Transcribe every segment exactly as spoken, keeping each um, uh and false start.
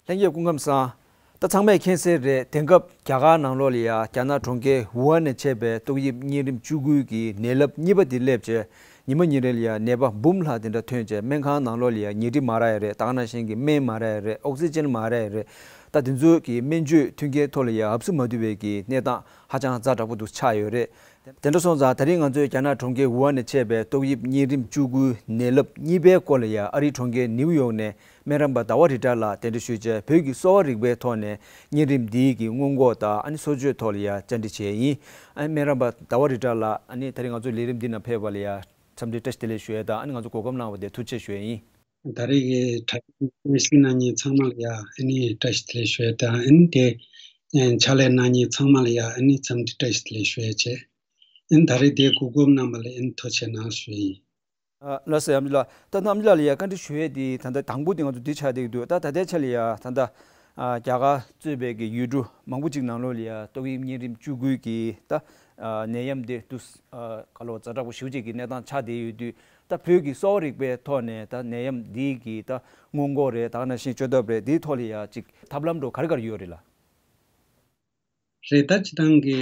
ལྷན་རྒྱས་སྐུ་ཁམས་བཟང་། ད་ཚང་མས་མཁྱེན་གསལ་རེད། དེང་སྐབས་རྒྱ་གར་ནང་ལོགས་ལ་ཡ་རྒྱ་ནག་གྲོང་ཁྱེར་ཝུ་ཧན་ནས་མཆེད་པའི་ཏོག་དབྱིབས་གཉན་རིམས་བཅུ་དགུ་གི་ནད་རླབས་གཉིས་པ་དེ་སླེབས་བྱས། ཉི་མ་ཉིན་རེ་ལ་ཡ་ནད་པ་འབུམ་ལྷག་དེ་འདྲ་ཐོན་བྱས། སྨན་ཁང་ནང་ལོགས་ལ་ཡ་ཉལ་ཁྲི་མ་རག་ཡ་རེད། ད་ག་ནང་བཞིན་གྱི་སྨན་མ་རག་ཡ་རེད། ཨོག་སི་ཅན་མ་རག་ཡ་རེད། ད་དེ་ཚོའི་གི་སྨན་བཅོས་མཐུན་རྐྱེན་ཐོག་ལ་ཡ་ཧབ་སུ་མ་ཐུབ་པའི་གི་གནས་སྟངས་ཧ་ཅང་ཛ་དྲག་པོ་འདུག་ཆགས་ཡོད་རེད། དེ་འདྲ་སོང་ཙང་ད་རིང་ང་ཚོས་རྒྱ་ནག་གྲོང་ཁྱེར་ཝུ་ཧན་ནས་མཆེད་པའི་ཏོག་དབྱིབས་གཉན་རིམས་བཅུ་དགུ་ནད་རླབས་གཉིས་པའི་སྐོར་ལ་ཡ་ཨ་རིའི་གྲོང་ཁྱེར་ནིའུ་ཡོག་ནས་སྨན་རམས་པ་ཟླ་བ་རི་ཊར་ལགས་གདན་འདྲེན་ཞུས་བྱས། བོད་ཀྱི་གསོ་བ་རིག་པའི་ཐོག་ནས་གཉན་རིམས་འདིའི་གི་སྔོན་འགོག་དང་ཨ་ནི་གསོ་བཅོས་ཐོག་ལ་ཡ་བཅར་འདྲི་བྱས་ཡིན། ཨ་ནི་སྨན་རམས་པ་ཟླ་བ་རི་ཊར་ལགས། ཨ་ནི་ད་རིང་ང་ཚོའི་ལས་རིམ་འདི་ནང་ཕེབས་པ་ལ་ཡ་འཚམས་འདྲི་བཀྲ་ཤིས་བདེ་ལེགས་ཞུ་ཡས་དང་། ཨ་ནི་ང་ཚོ་གོ་སྐབས་གནང་བ་དེ་ཐུགས་རྗེ་ཆེ་ཞུ་ཡས་ཡིན། ད་རེས་ཀྱི་དྲ་རྒྱའི་གསན་གཟིགས་གནང་མཁན་ཚང་མ་ལ་ཡ་ཨ་ནི་བཀྲ་ཤིས་བདེ་ལེགས་ཞུ་ཡས་དང་། ཨ་ནི་དེ་ཕྱག་ལས་གནང་མཁན་ཚང་མ་ལ་ཡ་ཨ་ནི་འཚམས་འདྲི་བཀྲ་ཤིས་བདེ་ལེགས་ཞུ་ཡས་བྱས། ཨ་ནི་ད་རེས་དེ་གོ་སྐབས་གནང་བ་ལ་ཨ་ནི་ཐུགས་རྗེ་གནང་ཞུ་ཡས་ཡིན། ཨ་ལགས་སོ། ཨ་ནི་ལགས། ད་ཨ་ནི་ལགས་ལ་ཡ་བཀའ་འདྲི་ཞུ་ཡས་དེ་ད་ལྟ་དང་པོ་དེ་ང་ཚོ་འདི་ཆགས་བསྡད་ཀྱི་འདུག་ད་ད་ལྟའི་ཆ་ལ་ཡ་ད་ལྟ་ཨ་རྒྱ་གར་གཙོས་པའི་གི་ཡུལ་གྲུ་མང་པོ་ཅིག་ནང་ལོགས་ལ་ཡ་ཏོག་དབྱིབས་གཉན་རིམས་བཅུ་དགུ་གི་ད་ཨ་ནད་ཡམས་དེ་དུས་ཨ་ག་ལོ་ཛ་དྲག་པོ་ཞེ་པོ་ཅིག་གི་གནས་སྟངས་ཆགས་བསྡད་ཡོད་དུས། ད་བོད་ཀྱི་གསོ་བ་རིག་པའི་ཐོག་ནས་ད་ནད་ཡམས་འདི་གི་ད་སྔོན་འགོག་རེད། ད་ག་ནང་བཞིན་བཅོས་ཐབས་རེད། འདིའི་ཐོག་ལ་ཡ་ཅིག་ཐབས་ལམ་འདྲ་ག་རེ་ག་རེ་ཡོད་རེད་ལགས། རེད། ད་སྤྱིར་བཏང་གི་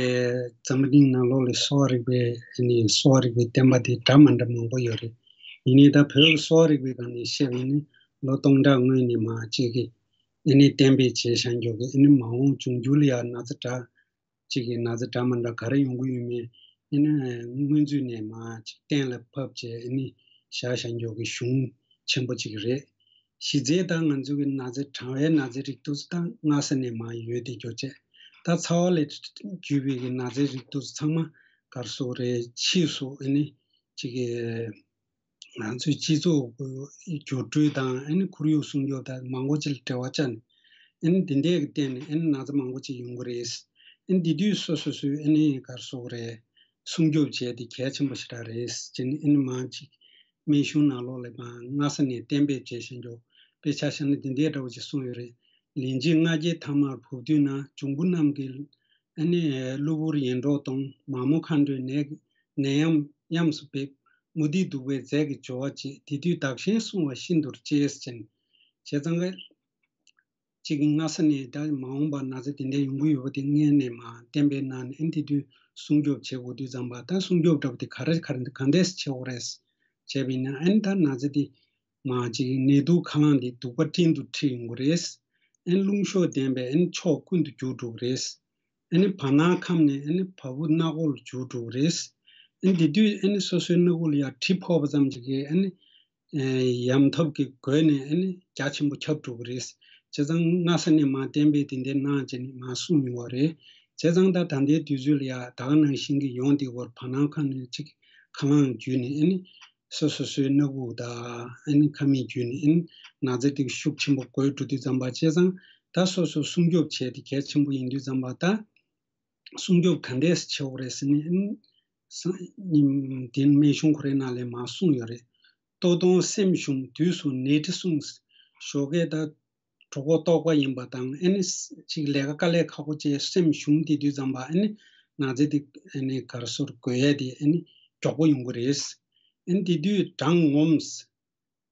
འཛམ་བུ་གླིང་ནང་ལོགས་ལ་གསོ་བ་རིག་པའི་ཨ་ནི་གསོ་བ་རིག་པའི་བསྟན་པ་དེ་འདྲ་མ་འདྲ་མང་པོ་ཡོད་རེད། ཡིན་ནའི་ད་བོད་ཀྱི་གསོ་བ་རིག་པའི་སྒང་ནས་བཤད་པ་ཡིན་ན་ལོ་སྟོང་ཕྲག་སྔོན་ནས་མར་གཅིག་གི་ཨ་ནི་གཏན་འབེབས་བྱས་བཞག་འཇོག་གི། ཨ་ནི་མ་འོངས་འབྱུང་འགྱུར་ལ་ཡ་ན་ཚ་འདྲ་གཅིག་གི་ན་ཚ་འདྲ་མ་འདྲ་ག་རེ་ཡོང་གི་ཡོད་མེད་ཨ་ནི་སྔོན་ཚུད་ནས་མར་གཅིག་གཏན་ལ་ཕབ་བྱས་ཨ་ནི་བཞག་བཞག་འཇོག་གི་གཞུང་ཆེན་པོ་གཅིག་རེད། གཞི་རྩའི་ད་ང་ཚོ་གི་ན་ཚ་གྲང་བའི་ན་ཚའི་རིགས་དེ་ཚོ་ད་སྔ་ས་ནས་མར་ཡོད་དེ་འཇོག་བྱས། ད་ཚ་བ་ལས་བརྒྱུད་པའི་གི་ན་ཚའི་རིགས་དེ་ཚོ་ཚང་མ་ག་རེ་ཟེར་དགོས་རེད། ཕྱིས་སུ་ཨ་ནི་གཅིག་གི་ང་ཚོའི་སྤྱི་ཚོགས་འགྱུར་འགྲོས་དང་ཨ་ནི་ཁོར་ཡུག་སྲུང་སྐྱོབ་དང་མང་པོ་ཅིག་ལ་འབྲེལ་བ་བཅད་ནས་ཨ་ནི་དེ་འདྲའི་གི་སྟེང་ནས་ཨ་ནི་ན་ཚ་མང་པོ་ཅིག་ཡོང་གི་རེད། ཨ་ནི་དེ་དུས་སོ་སོ་སོས་ཨ་ནི་ག་རེ་ཟེར་དགོས་རེད། སྲུང་སྐྱོབ་བྱས་ཏེ་གལ་ཆེན་པོ་ཞེ་དྲག་རེད་ཅེས་ནི་ཨ་ནི་མང་ཅིག་སྨན་གཞུང་ནང་ལོགས་ལ་མར་སྔ་ས་ནས་གཏན་འབེབས་བྱས་བཞག་འཇོག་དཔེ་ཆ་བཞག་ན་དེ་འདྲའི་འདྲ་བོ་ཅིག་གསུངས་ཡོད་རེད། ལན་གཅིག་སྔ་རྒྱའི་ཐ་མར་བུ་བཏུད་ན། འབྱུང་པོ་རྣམས་ཀྱིས་ཨ་ནི་གློ་བུར་ཡེ་འདྲོག་གཏོང་། མ་མོ་མཁའ་འགྲོའི་ནད་ནད་ཡམས་ཉམས་སུ་འབེབས། མུ་ཏིག་བདུག་པས་རྫས་ཀྱི་སྦྱོར་བ་བྱེད། དེ་དུས་བདག་གཞན་བསྲུང་བ་ཤིན་ཏུ་གཅེས་ཅེས་བྱས་ཙང་ཀ་གཅིག་གི་སྔ་ས་ནས་ད་མ་འོངས་པ་ན་ཚ་དེ་འདྲ་ཡོང་གི་ཡོད་པ་དེ་སྔོན་ནས་མར་གཏན་འབེབས་གནང་ནས་ཨ་ནི་དེ་དུས་སྲུང་སྐྱོབ་བྱེད་དགོས་དུས་ཙམ་པ། ད་སྲུང་སྐྱོབ་འདྲ་པོ་དེ་ག་རེ་ག་རེ་ག་འདྲས་བྱེད་དགོས་རེད་བྱས་པ་ཡིན་ན་ཨ་ནི་ད་ན་ཚ་དེ་མར་གཅིག་ནད་དུག་ཁ་རླངས་དེ་དུག་པ་སྤྲིན་དུ་འཁྲིགས་ཡོང་གི་རེད། ཨ་ནི་རླུང་གཤོག་ལྡན་པས་ཨ་ནི་ཕྱོགས་ཀུན་ཏུ་རྒྱུག་འགྲོ་གི་རེད། ཨ་ནི་བར་སྣང་ཁམས་ནས་ཨ་ནི་བ་སྤུ་སྣ་ཁོག་ལ་རྒྱུག་འགྲོ་གི་རེད། ཨ་ནི་དེ་དུས་ཨ་ནི་སོ་སོའི་སྣ་ཁུག་ལ་ཡང་གྲི་ཕོག་པ་ཙམ་ཞིག་གིས་ཨ་ནི་ཡམས་ཐབ་ཀྱི་སྒོ་ནས་ཨ་ནི་རྒྱ་ཆེན་པོ་ཁྱབ་འགྲོ་གི་རེད། བྱས་ཙང་སྔ་ས་ནས་མར་གཏན་འབེབས་དེ་འདྲའི་གནང་བྱས་ནས་མར་གསུངས་ཡོང་བ་རེད། བྱས་ཙང་ད་ད་ལྟའི་དུས་ཚོད་ལ་ཡ་ད་ག་ནང་བཞིན་གྱི་ཡོང་དེ་བར་བར་སྣང་ཁམས་ནས་གཅིག་ཁ་རླངས་བརྒྱུད་ནས་ཨ་ནི་སོ་སོ་སོའི་སྣ་ཁུག་དང་ཨ་ནི་ཁ་མིག་བརྒྱུད་ནས་ཨ་ནི་ན་ཚ་དེ་ཤུགས་ཆེན་པོ་འགོས་འགྲོ་དུས་ཙམ་པ། བྱས་ཙང་ད་སོ་སོ་སྲུང་སྐྱོབ་བྱས་ཏེ་གལ་ཆེན་པོ་ཡིན་དུས་ཙམ་པ། ད་སྲུང་སྐྱོབ་ག་འདྲས་བྱེད་དགོས་རེད་ཟེར་ནས་ཨ་ནི་ས་ཉིན་དེ་སྨན་གཞུང་ཁོ་རའི་ནང་ལ་མར་གསུངས་ཡོད་རེད། ལྟོ་སྟོང་སེམས་ཞུམ་དུས་སུ་ནད་དྲི་བསྲུང་། ཞོགས་ཀས་ད་གྲོད་ཁོག་ལྟོགས་པ་ཡིན་པ་དང་ཨ་ནི་ཅིག་ལས་ཀ་དཀའ་ལས་ཁག་པོ་བྱས་སེམས་ཞུམ་དེ་དུས་ཙམ་པ་ཨ་ནི་ན་ཚ་དེ་ཨ་ནི་ག་རེ་ཟེར་དགོས་ཡས་དེ་ཨ་ནི་མགྱོགས་པོ་ཡོང་གི་རེད། ཨ་ནི་དེ་དུས་གྲང་ངོམས།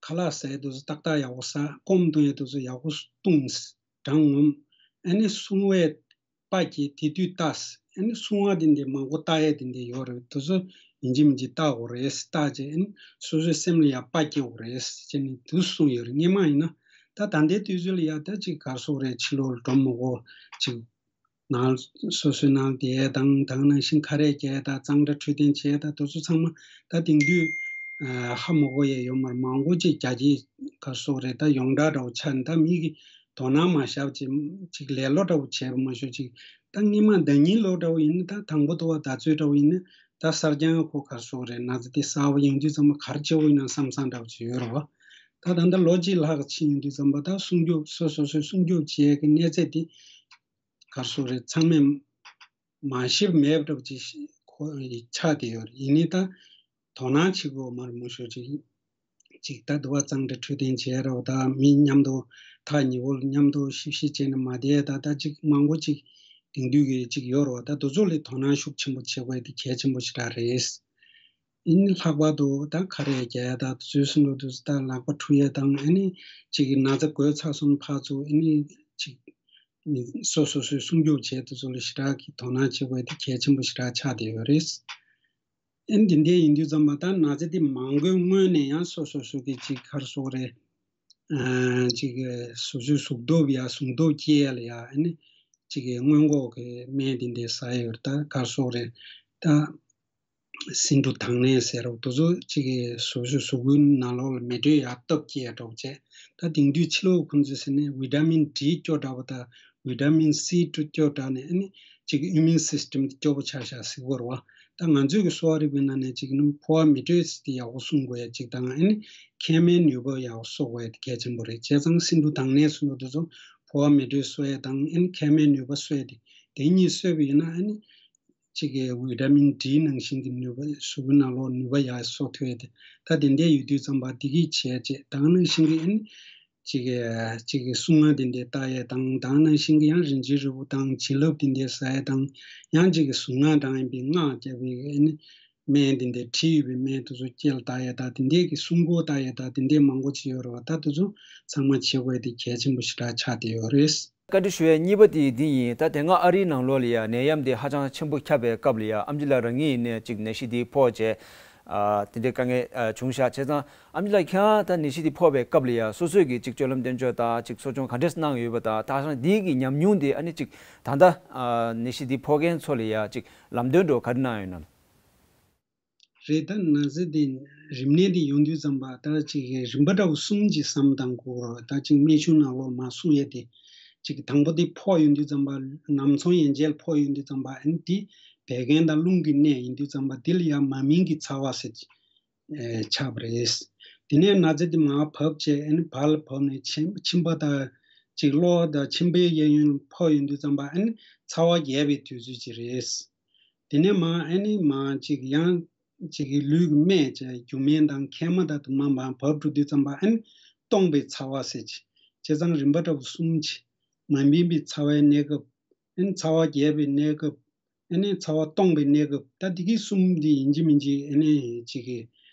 ཁ་ལག་ཟ་ཡས་དེ་ཚོ་ཏག་ཏག་ཡག་པོ་ཟ། སྐོམ་གཏོང་ཡས་དེ་ཚོ་ཡག་པོ་བཏུང་། གྲང་ངོམས། ཨ་ནི་སྲུང་བའི་པ་སྐྱེས་དེ་དུས་ལྟ། ཨ་ནི་སྲུང་བ་དེ་འདྲའི་མང་པོ་ལྟ་ཡས་དེ་འདྲའི་ཡོད་རེད། དེ་ཚོ་ཡིན་གཅིག་མིན་གཅིག་ལྟ་དགོས་རེད། ལྟ་བྱས་ཨ་ནི་སོ་སོའི་སེམས་ལ་ཡང་པ་སྐྱེ་དགོས་རེད་ཅེས་ནས་དུ་གསུངས་ཡོད་རེད། སྔན་མ་ཡིན་ན་ད་ད་ལྟའི་དུས་ཚོད་ལ་ཡ་ད་ཅིག་ག་རེ་ཟེར་དགོས་རེད། ཕྱི་ལོགས་ལ་འགྲོ་མི་དགོས། ཅིག་ནང་སོ་སོའི་ནང་བསྡད་དང་དེ་ནང་བཞིན་ཁ་རས་རྒྱག་དང་གཙང་སྦྲ་འཕྲོད་བསྟེན་བྱེད་དང་དེ་ཚོ་ཚང་མ་ད་དེང་དུས་ཧ་མ་གོ་ཡས་ཡོད་མ་རེད། མང་པོ་ཅིག་རྒྱ་ཆེའི་ག་རེ་ཟེར་དགོས་རེད། ད་ཡོངས་གྲགས་འདྲ་བོ་ཆགས་ནས་ད་མི་གི་དོ་སྣང་མ་བཞག་ཅིག་ཅིག་ལས་སླ་འདྲ་བོ་བྱས་པ་མ་གཞི་ཅིག་ད་སྔན་མ་ཟླ་ཉིན་ལོ་འདྲ་བོ་ཡིན་ན་ད་དང་པོ་དུ་བ་ཟླ་ཚོད་འདྲ་བོ་ཡིན་ན་ད་གསར་རྐྱང་ཁོ་ག་རེ་ཟེར་དགོས་རེད། ན་ཚ་དེ་གསར་པ་ཡོང་དུས་ཙམ་པ་ག་རེ་བྱེད་དགོས་ཡིན་ན་བསམ་བསམ་འདྲ་བོ་ཅིག་ཡོད་རེད་བ། ད་ད་ལྟ་ལོ་གཅིག་ལྷག་ཕྱིན་ཡོང་དུས་ཙམ་པ་ད་སྲུང་སྐྱོབ་སོ་སོ་སོས་སྲུང་སྐྱོབ་བྱེད་ཡས་ཀྱི་གནས་ཚད་དེ་ག་རེ་ཟེར་དགོས་རེད། ཚང་མས་མ་ཤེས་མེད་པ་འདྲ་པོ་ཅིག་ཁོ་ཆགས་བསྡད་ཡོད་རེད། ཡིན་ནའི་ད་དོ་སྣང་བྱེད་དགོས་མ་རེད་མང་ཤོས་ཅིག་ཅིག་ད་དུ་བ་གཙང་སྦྲ་འཕྲོད་བསྟེན་བྱས་རོགས། ད་མི་མཉམ་དུ་ཐག་ཉེ་བོ་མཉམ་དུ་ཤིབ་ཤིབ་བྱས་ནས་མ་བསྡད། ད་ད་ཅིག་མང་པོ་ཅིག་དེང་དུས་ཀྱི་ཅིག་ཡོད་རོགས། ད་དེ་ཚོ་ལ་དོ་སྣང་ཤུགས་ཆེན་པོ་བྱེད་དགོས་དེ་གལ་ཆེན་པོ་ཞེ་དྲག་རེད། ཨ་ནི་ལྷག་པར་དུ་ད་ག་རེ་རྒྱག་ཡ་ད་དུས་ཚོད་སོང་འགྲོ་དུས་ད་ལག་པ་འཁྲུ་ཡ་དང་ཨ་ནི་ཅིག་གི་ན་ཚ་འགོས་ཚར་སོང་ཕར་ཚུར་ཨ་ནི་ཅིག་མི་སོ་སོ་སོའི་སྲུང་སྐྱོབ་བྱེད་དུས་ཚོད་ལ་ཞེ་དྲག་གི་དོ་སྣང་བྱེད་དགོས་དེ་གལ་ཆེན་པོ་ཞེ་དྲག་ཆགས་བསྡད་ཡོད་རེད། ཨ་ནི་འདི་འདྲ་ཡིན་དུས་ཙམ་པ་ད་ན་ཚ་དེ་མ་འགོས་སྔོན་ནས་ཡང་སོ་སོ་སོ་གི་ཅིག་ག་རེ་ཟེར་དགོས་རེད། ཨ་ཅིག་གི་སོ་སོའི་གཟུགས་སྟོབས་ཡ་ཟུངས་སྟོབས་སྐྱེ་ཡ་ལ་ཡ་ཨ་ནི་ཅིག་གི་སྔོན་འགོག་གི་སྨན་དེ་འདྲ་ཟ་ཡ་ཡོད་རེད། ད་ག་རེ་ཟེར་དགོས་རེད། ད་སེ་འབྲུ་དྭངས་ནས་ཟེར་རོགས་དེ་ཚོ་ཅིག་གི་སོ་སོའི་གཟུགས་པོའི་ནང་ལོགས་ལ་མེ་དྲོད་ཡག་སྟོབས་སྐྱེ་ཡག་འདྲ་བོ་བྱས། ད་དེང་དུས་ཕྱི་ལོགས་ཁོང་ཚོས་ཟེར་ནས་ཝི་ཊ་མིན་ཌི་སྐྱོ་དྲགས་པ་དང་ཝི་ཊ་མིན་སི་སྐྱོ་དྲགས་ནས་ཨ་ནི་ཅིག་ཨི་མིའུན་སིས་ཊམ་དེ་སྐྱོ་པོ་ཆགས་ཤག་ཟེར་གྱི་ཡོད་རེད་བ། ད་ང་ཚོའི་གི་གསོ་བ་རིག་པའི་ནང་ནས་ཅིག་ནི་ཕོ་བ་མེ་དྲོད་དེ་ཡག་པོ་སྲུང་དགོས་ཡ་ཅིག་དང་ཨ་ནི་མཁལ་མའི་ནུས་པ་ཡག་པོ་གསོ་དགོས་ཡ་དེ་གལ་ཆེན་པོ་རེད། བྱས་ཙང་སེ་འབྲུ་དྭངས་ནས་ཟེར་དུས་ཚོ་ཕོ་བ་མེ་དྲོད་གསོ་ཡ་དང་ཨ་ནི་མཁལ་མའི་ནུས་པ་གསོ་ཡ་དེ་དེ་གཉིས་གསོས་པ་ཡིན་ན་ཨ་ནི། གཅིག་གི་ཝི་ཊ་མིན་ཌི་ནང་བཞིན་གྱི་ནུས་པ་གཟུགས་པོའི་ནང་ལོགས་ནུས་པ་ཡག་གསོ་ཐུབ་ཡས་དེ། ད་དེ་འདྲ་ཡོད་དུས་ཙམ་པ་འདི་གིས་བྱས་རྗེས་ད་ག་ནང་བཞིན་གྱི་ཨ་ནི་གཅིག་གི་གཅིག་གི་གསུང་ང་དེ་འདྲ་ལྟ་ཡས་དང་ད་ག་ནང་བཞིན་གྱི་ཡང་རིན་ཆེན་རིལ་བུ་དང་བྱིན་རླབས་དེ་འདྲ་ཟ་ཡས་དང་ཡང་གཅིག་གི་གཟུངས་སྔགས་བགྲང་ཡས་པའི་སྔགས་རྒྱབ་པའི་ཨ་ནི་སྨན་དེ་འདྲ་བྲིས་ཡོད་པའི་སྨན་དེ་ཚོ་སྐྱེལ་ལྟ་ཡས་ད་དེ་འདྲ་གི་སྲུང་འཁོར་ལྟ་ཡས་ད་དེ་འདྲ་མང་པོ་ཅིག་ཡོད་རེད་བ། ད་དེ་ཚོ་ཚང་མ་བྱེད་དགོས་དེ་གལ་ཆེན་པོ་ཞེ་དྲག་ཆགས་བསྡད་ཡོད་རེད། བཀའ་འདྲི་ཞུ་ཡས་གཉིས་པ་དེ་འདི་ཡིན། ད་དེ་སྔ་ཨ་རིའི་ནང་ལོགས་ལ་ཡ་ནད་ཡམས་དེ་ཧ་ཅང་ཆེན་པོ་ཁྱབ་པའི་སྐབས་ལ་ཡ་ཨེམ་ཆི་ལགས་རང་ཉིད་ནས་ཅིག་ནད་གཞི་དེ་ཕོག་བྱས། ཨ་དེ་འདྲའི་དཀའ་ངལ་ཨ་བྱུང་ཤག་བྱས་ཙང་ཨེམ་ཆི་ལགས་ཁྱེད་རང་ད་ནད་གཞི་དེ་ཕོག་པའི་སྐབས་ལ་ཡ་སོ་སོས་ཀྱི་ཅིག་སྤྱོད་ལམ་སྟོན་བཅོས་དང་ཅིག་གསོ་སྐྱོང་ག་འདྲས་གནང་ཡོད་པ་དང་ད་ཧ་ཅང་འདི་གི་ཉམས་མྱོང་དེ་ཨ་ནི་ཅིག་ད་ལྟ་ཨ་ནད་གཞི་དེ་ཕོག་མཁན་ཚོ་ལ་ཡ་ཅིག་ལམ་སྟོན་འདྲ་བོ་ག་རེ་གནང་ཡོད་ན། རེད། ད་ན་ཚ་དེ་རིམས་ནད་དེ་ཡོང་དུས་ཙམ་པ་ད་ཅིག་རིམ་པ་འདྲ་བོ་གསུམ་ཅིག་བསམ་བཏང་དགོས་རེད། ད་ཅིག་སྨན་གཞུང་ནང་ལོགས་མར་གསུང་ཡས་དེ་ཅིག་དང་པོ་དེ་ཕོག་ཡོང་དུས་ཙམ་པ་ནམ་ཚོང་ཡན་ཆད་ཕོག་ཡོང་དུས་ཙམ་པ་ཨ་ནི་དེ་བད་ཀན་དང་རླུང་གི་ནད་ཡིན་དུས་ཙམ་པ་དེ་ལ་ཡང་མ་སྨིན་གྱི་ཚ་བ་ཟེར་ཨེ་ཆགས་པ་རེད། དེ་ནས་ན་ཚ་དེ་མར་བབས་བྱས་ཨ་ནི་བར་ལ་བབས་ནས་མཆིན་མཆིན་པ་དང་ཅིག་གློ་བ་དང་མཆིན་པའི་གཡས་གཡོན་ཕོག་ཡོང་དུས་ཙམ་པ་ཨ་ནི་ཚ་བ་རྒྱས་པའི་དུས་ཚོད་ཅིག་རེད། དེ་ནས་མར་ཨ་ནི་མར་ཅིག་ཡང་ཅིག་གི་ལུས་ཀྱི་སྨད་བཅས་རྒྱུ་སྨན་དང་མཁལ་མ་དང་དུ་མ་མར་བབས་འགྲོ་དུས་ཙམ་པ་ཨ་ནི་སྟོང་པའི་ཚ་བ་ཟེར་ཅིག་བྱས་ཙང་རིམ་པ་འདྲ་བོ་གསུམ་ཅིག་མ་སྨིན་པའི་ཚ་བའི་གནས་སྐབས་ཨ་ནི་ཚ་བ་རྒྱས་པའི་གནས་སྐབས་ཨ་ནི་ཚ་བ་སྟོང་པའི་གནས་སྐབས་ད་འདི་གི་གསུམ་འདི་ཡིན་གཅིག་མིན་གཅིག་ཨ་ནི་ཅིག་གི་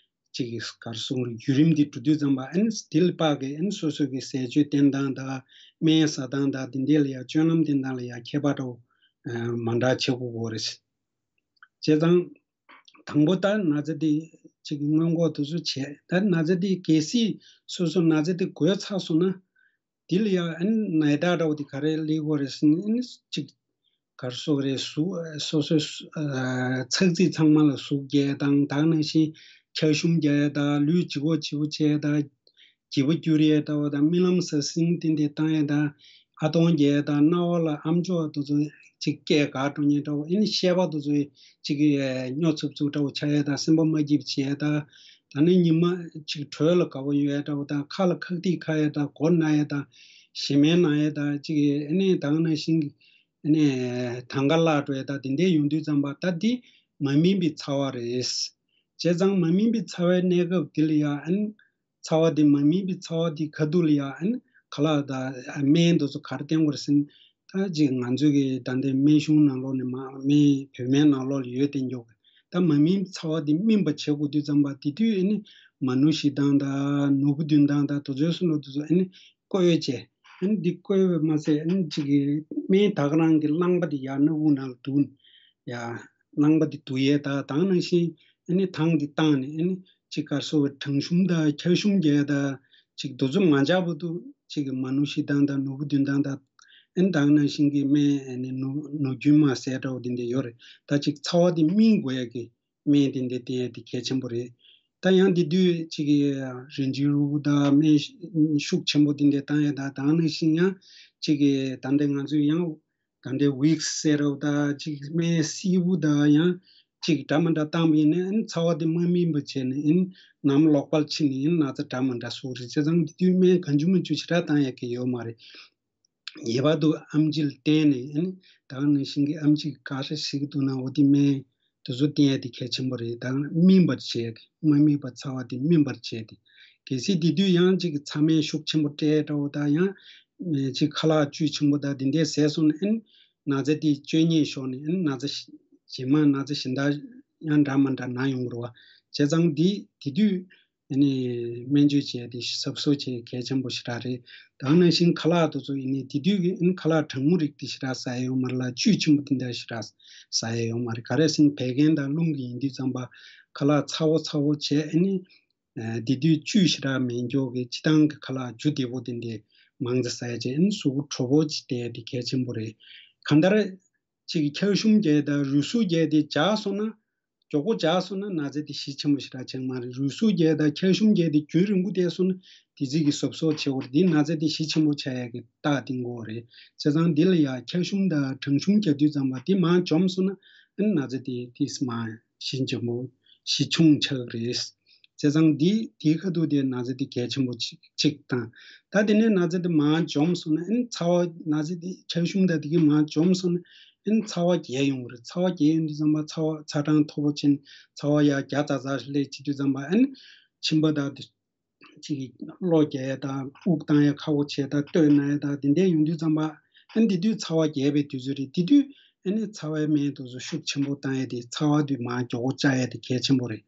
ཅིག་གི་གར་སོང་རུ་བརྒྱུད་རིམ་འདི་འགྲོ་དུས་ཙམ་པ་ཨ་ནི་དེ་ལ་དཔག་གི་ཨ་ནི་སོ་སོ་གི་ཟས་སྤྱོད་བསྟེན་སྟངས་དང་སྨན་ཟ་སྟངས་དང་དེ་འདྲས་ལ་ཡང་སྤྱོད་ལམ་བསྟེན་སྟངས་ལ་ཡང་ཁྱད་པར་འདྲ་བོ་མ་འདྲ་བྱེད་དགོས་ཀྱི་རེད། བྱས་ཙང་དང་པོ་ད་ན་ཚ་འདི་ཅིག་སྔོན་འགོག་དེ་ཚོ་བྱས་ད་ན་ཚ་འདི་གལ་སྲིད་སོ་སོ་ན་ཚ་འདི་འགོས་ཚར་སོང་ན། དེ་ལ་ཡང་ཨ་ནི་ནད་རྟགས་འདྲ་བོ་དེ་ག་རེ་སླེབས་ཀྱི་ཡོད་རེད་ཟེར་ན་ཨ་ནི་གཅིག་གར་སོགས་རེད་གཟུགས་སོ་སོའི་ཨ་ཚགས་ཚིག་ཚང་མ་ལ་ཟུག་རྒྱག་དང་ད་ག་ནང་བཞིན་འཁྱག་ཞུམ་རྒྱག་ཡ་དང་ལུས་ལྗིད་པོ་ལྗིད་པོ་བྱས་ཡ་དང་སྐྱིད་པོ་འགྱུར་ཡ་ལྟ་བུ་དང་རྨི་ལམ་ཟང་ཟིང་དེ་འདྲ་བཏང་ཡ་དང་ཨ་སྟོང་རྒྱག་ཡ་དང་རྣ་བ་ལ་ཨམ་ཅོག་དེ་ཚོ་གཅིག་སྐད་འགག་འགྲོ་ཉེན་འདྲ་བོ་ཨ་ནི་ཤེས་པ་དེ་ཚོ་གཅིག་སྨྱོ་ཚུབ་ཚུབ་འདྲ་བོ་ཆགས་ཡ་དང་སེམས་པ་མ་སྐྱིད་པ་བྱེད་ཡ་དང་། ད་ནི་ཉི་མ་གཅིག་དྲོད་ལ་དགའ་བོ་ཡོད་ཡ་འདྲ་བོ་དང་ཁ་ལ་ཁག་ཐིག་ཁ་ཡ་དང་མགོ་ན་ཡ་དང་ཞེ་མེར་ན་ཡ་དང་གཅིག་ཨ་ནི་ད་ག་ནང་བཞིན་གྱི་ཨ་ནི་དང་ག་སླར་འགྲོ་ཡ་དང་དེ་འདྲས་ཡོང་དུས་ཙམ་པ་ད་འདི་མ་སྨིན་པའི་ཚ་བ་རེད། བྱས་ཙང་མ་སྨིན་པའི་ཚ་བའི་གནས་སྐབས་འདི་ལ་ཡང་ཨ་ནི་ཚ་བ་འདི་མ་སྨིན་པའི་ཚ་བ་འདི་ག་དུས་ལ་ཡང་ཨ་ནི་ཁ་ལག་དང་སྨན་དེ་ཚོ་ག་རེ་བསྟེན་དགོས་རེད་ཟེར་ན། ད་ཅིག་ང་ཚོས་ཀྱི་ད་ལྟའི་སྨན་གཞུང་ནང་ལོགས་ནས་མ་སྨན་བོད་སྨན་ནང་ལོགས་ལ་ཡོད་དེ་མགྱོགས་ཀྱི་ད་མ་སྨིན་ཚ་བ་འདི་སྨིན་པ་བྱེད་དགོས་དུས་ཙམ་པ་དེ་དུས་ཨ་ནི་མ་ནུ་ཤི་སྟངས་དང་ནོར་བུ་འདོན་སྟངས་དང་དེ་ཚོའི་སོ་ནོ་དེ་ཚོ་ཨ་ནི་བསྐོལ་བྱས་ཨ་ནི་འདི་བསྐོལ་བ་མ་ཟད་ཨ་ནི་ཅིག་གི་སྨན་ད་ག་རང་གི་རླངས་པ་འདི་ཡར་སྣ་བུག་ནང་ལ་བསྡུ་ཡ་རླངས་པ་འདི་བསྡུ་ཡས་ད་ད་ག་ནང་བཞིན་ཨ་ནི་དང་འདི་བཏང་ནས་ཨ་ནི་ཅིག་གར་སོགས་གྲང་ཤུམ་དང་འཁྱག་ཤུམ་རྒྱག་ཡ་ད་ཅིག་འདི་ཚོ་མ་འཇགས་པ་དུ་ཅིག་གི་མ་ནུ་ཤི་སྟངས་དང་ནོར་བུ་འདོན་སྟངས་དང་། ཨ་ནི་ད་ག་ནང་བཞིན་གྱི་སྨན་ཨ་ནི་ནུ་ནུ་རྒྱུན་མ་ཟས་འདྲ་བོ་འདི་འདྲ་ཡོད་རེད། ད་ཅིག་ཚ་བ་འདི་སྨིན་དགོས་ཡ་གི་སྨན་འདི་འདྲ་བསྟེན་ཡ་འདི་གལ་ཆེན་པོ་རེད། ད་ཡང་འདི་དུས་ཅིག་གི་རིན་ཆེན་རིལ་བུ་དང་སྨན་ཤུགས་ཆེན་པོ་འདི་འདྲ་བཏང་ཡ་ད་ད་ག་ནང་བཞིན་ཡང་ཅིག་གི་ད་ལྟ་ང་ཚོས་ཡང་ད་ལྟའི་ཝིག་སི་ཟེར་རོ་ད་ཅིག་སྨན་སིལ་བུ་དང་ཡང་ཅིག་འདྲ་མི་འདྲ་བཏང་བ་ཡིན་ན་ཨ་ནི་ཚ་བ་འདི་མ་སྨིན་པ་བྱས་ནས་ཨ་ནི་ནམ་ལོག་པར་ཕྱིན་ནས་ཨ་ནི་ན་ཚ་འདྲ་མི་འདྲ་ཟུག་རེད། བྱས་ཙང་འདི་དུས་སྨན་གང་བྱུང་མང་བྱུང་ཞེ་དྲག་བཏང་ཡ་གི་ཡོད་མ་རེད། ངེས་པར་དུ་ཨེམ་ཆི་ལ་བརྟེན་ནས་ཨ་ནི་ད་ག་ནང་བཞིན་གྱི་ཨེམ་ཆི་ག་རེ་ཞིག་འདུག་ན་འོ་དེ་སྨན་དེ་ཚོ་བསྟེན་ཡ་དེ་གལ་ཆེན་པོ་རེད། ད་སྨིན་པར་བྱས་ཏེ་མ་སྨིན་པ་ཚ་བ་དེ་སྨིན་པར་བྱས་ཏེ་གལ་སྲིད་དེ་དུས་ཡང་ཅིག་ཚ་སྨན་ཤུགས་ཆེན་པོ་སྤྲད་འདྲ་བོ་དང་ཡང་ཅིག་ཁ་ལག་བཅུད་ཆེན་པོ་དང་དེ་འདྲས་ཟས་སོང་ན་ཨ་ནི་ན་ཚ་དེ་བཅོས་ཉེས་ཤོར་ནས་ཨ་ནི་ན་ཚ་རྗེས་མ་ན་ཚ་གཞན་དག་ཡང་འདྲ་མི་འདྲ་ན་ཡོང་གི་རེད་བ། བྱས་ཙང་འདི་དེ་དུས་ཨ་ནི་སྨན་བཅོས་བྱས་ཏེ་གཟབ་གཟབ་བྱས་གལ་ཆེན་པོ་ཞེ་དྲག་རེད། ད་ག་ནང་བཞིན་ཁ་ལག་དེ་ཚོ་ཡིན་ནའི་དེ་དུས་ཀྱི་ཨ་ནི་ཁ་ལག་གྲང་མོ་རིགས་དེ་ཞེ་དྲག་ཟ་ཡ་ཡོད་མ་རེད་ལ། བཅུད་ཆེན་པོ་དེ་འདྲ་ཞེ་དྲག་ཟ་ཡ་ཡོད་མ་རེད། ག་རེ་ཟེར་ན་བད་ཀན་དང་རླུང་གི་ཡིན་དུས་ཙམ་པ་ཁ་ལག་ཚ་བོ་ཚ་བོ་བྱས། ཨ་ནི་དེ་དུས་བཅུད་ཞེ་དྲག་མེད་མཁན་གྱི་སྤྱིར་བཏང་གི་ཁ་ལག་རྒྱུ་བདེ་པོ་དེ་འདྲ་མང་ཙམ་ཟ་ཡ་བྱས། ཨ་ནི་གཟུགས་པོ་དྲོ་པོ་ཅིག་བསྡད་ཡ་དེ་གལ་ཆེན་པོ་རེད། གང་ལྟར་ཅིག་ཁལ་ཤིམ་རྒྱག་ཡ་དང་རུས་ཟུངས་རྒྱག་ཡ་དེ་འཇགས་སོང་ན། མགྱོགས་པོ་འཇགས་སོང་ན་ན་ཚ་དེ་གཞི་ཆེན་པོ་ཞེ་དྲག་ཆགས་མ་རེད། རུས་ཟུངས་རྒྱག་ཡ་དང་ཁལ་ཤིམ་རྒྱག་ཡ་དེ་རྒྱུན་རིང་པོ་བསྡད་སོང་ན་དེ་ཚིག་གི་གཟབ་གཟབ་བྱེད་དགོས་རེད། དེ་ན་ཚ་དེ་གཞི་ཆེན་པོ་ཆགས་ཡ་གི་རྟགས་དེ་དགོས་རེད། བྱས་ཙང་འདི་ལ་ཡ་ཁལ་ཤིམ་དང་གྲང་ཤུམ་རྒྱག་དུས་ཙམ་པ་དེ་མར་འཇོམས་སོང་ན་ཨ་ནི་ན་ཚ་དེ་དེ་མར་གཞི་ཆེན་པོ་གཞི་ཆུང་ཆགས་རེད། བྱས་ཙང་འདི་དེའི་ཁ་ཐུག་དེ་ན་ཚ་དེ་གལ་ཆེན་པོ་གཅིག་གཅིག་དང་། ད་དེ་ནས་ན་ཚ་དེ་མར་འཇོམས་སོང་ན་ཨ་ནི་ཚ་བ་ན་ཚ་དེ་ཁལ་ཤིམ་དང་དེ་གི་མར་འཇོམས་སོང་ན་ཨ་ནི་ཚ་བ་རྒྱས་ཡོང་གི་རེད། ཚ་བ་རྒྱས་ཡོང་དུས་ཙམ་པ་ཚ་བ་ཚ་གྲང་མཐོ་པོ་ཕྱིན། ཚ་བ་ཡར་བརྒྱ་ཙག་ཙག་སླེབས་བྱེད་དུས་ཙམ་པ་ཨ་ནི་མཆིན་པ་དང་དེ་ཅིག་གློ་རྒྱག་ཡ་དང་དབུགས་བཏང་ཡ་ཁག་པོ་བྱས་དང་སྟོད་ན་ཡ་དང་དེ་འདྲ་ཡོང་དུས་ཙམ་པ་ཨ་ནི་དེ་དུས་ཚ་བ་རྒྱས་པའི་དུས་ཚོད་རེད། དེ་དུས་ཨ་ནི་ཚ་བའི་སྨན་དེ་ཚོ་ཤུགས་ཆེན་པོ་བཏང་ཡ་དེ་ཚ་བ་དེ་མར་མགྱོགས་པོ་བཅག་ཡ་དེ་གལ་ཆེན་པོ་རེད།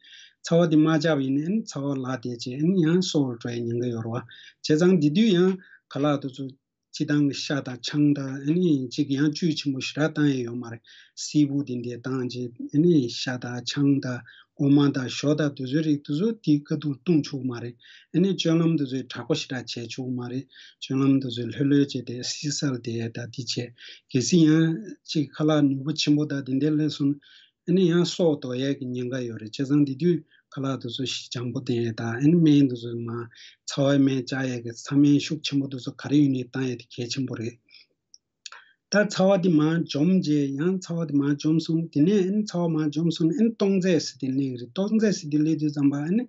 ཚ་བ་དེ་མ་བཅག་པ་ཡིན་ན་ཨ་ནི་ཚ་བ་ལ་བསྡད་བྱས་ཨ་ནི་ཡང་གསོ་བར་འགྲོ་ཡ་ཉེན་ཁ་ཡོད་རེད་བ། བྱས་ཙང་དེ་དུས་ཡང་ཁ་ལག་དེ་ཚོ་སྤྱིར་བཏང་གི་ཤ་དང་ཆང་དང་ཨ་ནི་གཅིག་ཡང་བཅུད་ཆེན་པོ་ཞེ་དྲག་བཏང་ཡ་ཡོད་མ་རེད། སིལ་བུ་དེ་འདྲ་བཏང་རྗེས་ཨ་ནི་ཤ་དང་ཆང་དང་འོ་མ་དང་ཞོ་དང་དེ་ཚོའི་རིགས་དེ་ཚོ་དེའི་ཁ་ཐུག་བཏུང་ཆོག་གི་མ་རེད། ཨ་ནི་སྤྱོད་ལམ་དེ་ཚོ་དྲག་པོ་ཞེ་དྲག་བྱས་ཆོག་གི་མ་རེད། སྤྱོད་ལམ་དེ་ཚོ་ལྷོད་ལྷོད་བྱས་ཏེ་བསིལ་སར་བསྡད་ཡ་དང་དེ་བྱས། གལ་སྲིད་ཡང་གཅིག་ཁ་ལག་ནུས་པ་ཆེན་པོ་དང་དེ་འདྲ་སླེབས་སོང་ན། ཨ་ནི་ཡང་སྲོག་དོར་ཡས་ཀྱི་ཉེན་ཁ་ཡོད་རེད། བྱས་ཙང་དེ་དུས་ཁ་ལག་དེ་ཚོ་ཞི་འཇམ་པོ་བསྟེན་ཡས་དང་། ཨ་ནི་སྨན་དེ་ཚོ་མར་ཚ་བའི་སྨན་བཅག་ཡས་ཀྱི་ཚ་སྨན་ཤུགས་ཆེན་པོ་དེ་ཚོ་ག་རེ་ཡོད་ནའི་བཏང་ཡས་དེ་གལ་ཆེན་པོ་རེད། ད་ཚ་བ་དེ་མར་འཇོམས་རྗེས་ཡང་ཚ་བ་དེ་མར་འཇོམས་སོང་། དེ་ནས་ཨ་ནི་ཚ་བ་མར་འཇོམས་སོང་ན་ཨ་ནི་སྟོང་རྩས་ཟེར་དེ་སླེབས་ཀྱི་རེད། སྟོང་རྩས་ཟེར་དེ་སླེབས་དུས་ཙམ་པ་ཨ་ནི་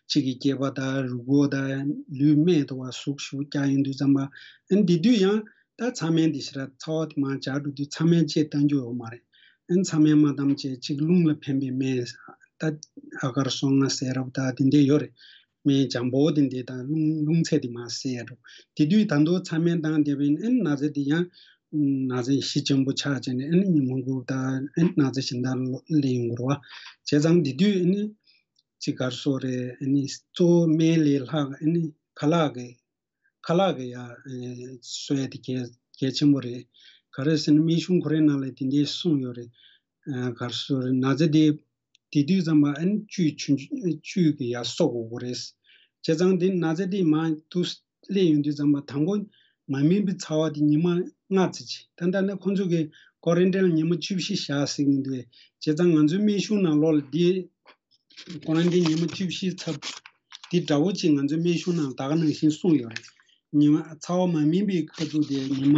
གཅིག་གི་སྐེད་པ་དང་རུས་ཁོག་དང་ལུས་སྨད་དེ་བ་ཟུག་ཞེ་པོ་རྒྱག་ཡོང་དུས་ཙམ་པ་ཨ་ནི་དེ་དུས་ཡང་། ད་ཚ་སྨན་འདི་ཞེ་དྲག་ཚ་བ་དེ་མར་འཇགས་འགྲོ་དུས་ཚ་སྨན་ཅིག་བཏང་རྒྱུ་ཡོད་མ་རེད། ཨ་ནི་ཚ་སྨན་མ་བཏང་བྱས་ཅིག་རླུང་ལ་ཕན་པའི་སྨན། ད་ཨ་གར་སོ་ལྔ་ཟེར་རབས་ད་དེ་འདྲ་ཡོད་རེད། སྨན་འཇམ་པོ་དེ་འདྲ་དང་རླུང་རླུང་ཚད་དེ་མར་སེལ་འགྲོ། དེ་དུས་ད་དུང་ཚ་སྨན་བཏང་བསྡད་པ་ཡིན་ན་ཨ་ནི་ན་ཚ་དེ་ཡང་ན་ཚ་གཞི་ཆེན་པོ་ཆགས་བྱས་ནས་ཨ་ནི་ཉིན་མོ་འགོར་ད་ཨ་ནི་ན་ཚ་གཞན་དག་སླེབས་ཡོང་གི་རེད་བ། བྱས་ཙང་དེ་དུས་ཨ་ནི་ཅིག་གར་སོ་རེད། ཨ་ནི་གཙོ་བོ་སྨན་ལས་ལྷག་ཨ་ནི་ཁ་ལག་གི་ཁ་ལག་གི་ཡ་ཨེ་གསོ་ཡ་དེ་གལ་གལ་ཆེན་པོ་རེད། ག་རེ་ཟེར་ན་སྨན་གཞུང་ཁོ་རའི་ནང་ལ་དེ་འདྲའི་གསུངས་ཡོད་རེད། ཨ་གར་སོ་རེད། ན་ཚ་དེ་དེ་དུས་ཙམ་པ་ཨ་ནི་བཅུད་ཆུ་བཅུད་ཀྱི་ཡ་གསོ་དགོས་ཀྱི་རེད། བྱས་ཙང་དེ་ན་ཚ་དེ་མར་དུ་སླེབས་ཡོང་དུས་ཙམ་པ་དང་པོ་མ་སྨིན་པའི་ཚ་བ་དེ་ཉི་མ་ལྔ་ཙམ་ཅིག་ད་ལྟ་ནི་ཁོང་ཚོ་གི་ཀོ་རན་ཊིན་ལ་ཉི་མ་བཅུ་བཞི་བཞག་ཟེར་གྱི་འདུག་བྱས་ཙང་ང་ཚོའི་སྨན་གཞུང་ནང་ལོགས་ལ་དེ། ཀོ་རན་ཊིན་ཉི་མ་བཅུ་བཞི་ཚར། འདི་འདྲ་བོ་ཅིག་ང་ཚོའི་སྨན་གཞུང་ནང་ད་ག་ནང་བཞིན་གསུངས་ཡོད་རེད། ཉི་མ་ཚ་བ་མ་སྨིན་པའི་ཁ་ཐུག་དེ་ཉི་མ་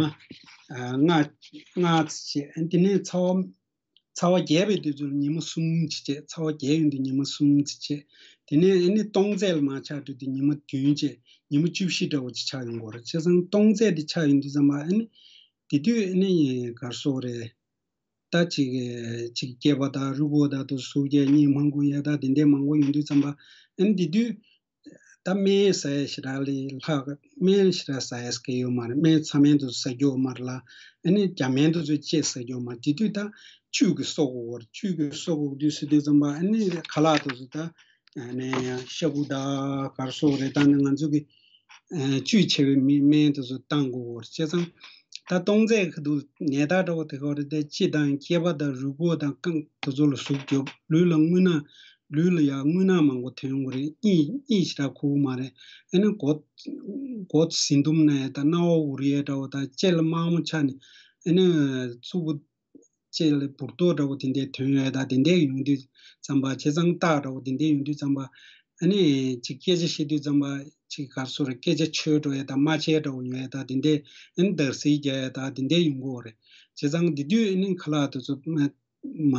ལྔ་ལྔ་ཙམ་བྱས། དེ་ནས་ཚ་བ་ཚ་བ་རྒྱས་པའི་དུས་ཚོད་ཉི་མ་གསུམ་ཅིག་བྱས། ཚ་བ་རྒྱས་ཡོང་དུས་ཉི་མ་གསུམ་ཅིག་བྱས། དེ་ནས་ཨ་ནི་སྟོང་རྩས་ལ་མར་ཆགས་འགྲོ་དུས་ཉི་མ་བདུན་བྱས། ཉི་མ་བཅུ་བཞི་འདྲ་བོ་ཅིག་ཆགས་ཡོང་གི་རེད། བྱས་ཙང་སྟོང་རྩས་དེ་ཆགས་ཡོང་དུས་ཙམ་པ་ཨ་ནི་དེ་དུས་ཨ་ནི་གར་སོ་རེད། ད་ཅིག་ཅིག་སྐེད་པ་དང་རུས་ཁོག་དང་དུ་ཟུག་རྒྱག་གཉིད་མང་པོ་ཡོད་ད་དེ་འདྲའི་མང་པོ་ཡོང་དུས་ཙམ་པ་ཨ་ནི་དེ་དུས་ད་སྨན་ཟ་ཡ་ཞེ་དྲག་ལས་ལྷག་སྨན་ཞེ་དྲག་ཟ་ཡ་སྐད་ཡོད་མ་རེད། སྨན་ཚ་སྨན་དུ་ཟ་རྒྱུ་ཡོད་མ་རེད་ལ། ཨ་ནི་རྒྱ་སྨན་དུ་ཚོད་ཅེས་ཟ་རྒྱུ་ཡོད་མ་རེད། དེ་དུས་ད་བཅུད་ཀྱི་གསོ་དགོས་བར་བཅུད་ཀྱི་གསོ་དགོས་དུས་ཟེར་དུས་ཙམ་པ་ཨ་ནི་ཁ་ལག་དུ་ཚོད་ད་ཨ་ནི་ཤ་ཁུ་ད་གར་སོ་རེད། ད་ནི་ང་ཚོ་གི་བཅུད་ཆེ་བའི་མི་སྨན་དེ་ཚོ་བཏང་དགོས་བར། བྱས་ཙང་ད་སྟོང་རྩས་ཁ་ཐུག་ནད་རྟགས་འདྲ་བོ་དེ་ག་རེ་དེ་སྤྱི་དང་སྐེད་པ་དང་རུས་ཁོག་དང་རྐང་དེ་ཚོ་ལ་ཟུག་རྒྱོབ། ལུས་ལ་རྔུལ་ནག་ལུས་ལ་ཡང་རྔུལ་ནག་མང་པོ་ཐོན་གྱི་རེད། གཉིད་གཉིད་ཞེ་དྲག་ཁུག་གི་མ་རེད། ཨ་ནི་མགོ་མགོ་ཟིན་འདུམ་ན་ཡ་དང་སྣ་བ་འུར་ཡ་འདྲ་བོ་དང་ལྕེ་ལ་མང་མོ་ཆགས་ནས་ཨ་ནི་གཙུག་པོ། ལྕེ་ལ་འབུར་ཏོག་འདྲ་བོ་དེ་འདྲའི་ཐོན་ཡོད་ད་དེ་འདྲའི་ཡོང་དུས་ཙམ་པ། བྱས་ཙང་རྟགས་འདྲ་བོ་དེ་འདྲའི་ཡོང་དུས་ཙམ་པ་ཨ་ནི་ཅིག་སྐད་ཆ་བཤད་དུས་ཙམ་པ་ཅིག་གར་སོ་རེད། སྐད་ཆ་འཆོལ་འགྲོ་ཡ་ད་མ་བྱས་འདྲ་བོ་ཡོང་ཡ་ད་དེ་འདྲའི་ཨ་ནི་འདར་སིག་རྒྱག་ཡ་ད་དེ་འདྲའི་ཡོང་གི་ཡོད་རེད། བྱས་ཙང་དེ་དུས་ཨ་ནི་ཁ་ལག་དེ་ཚོ་མ་མ་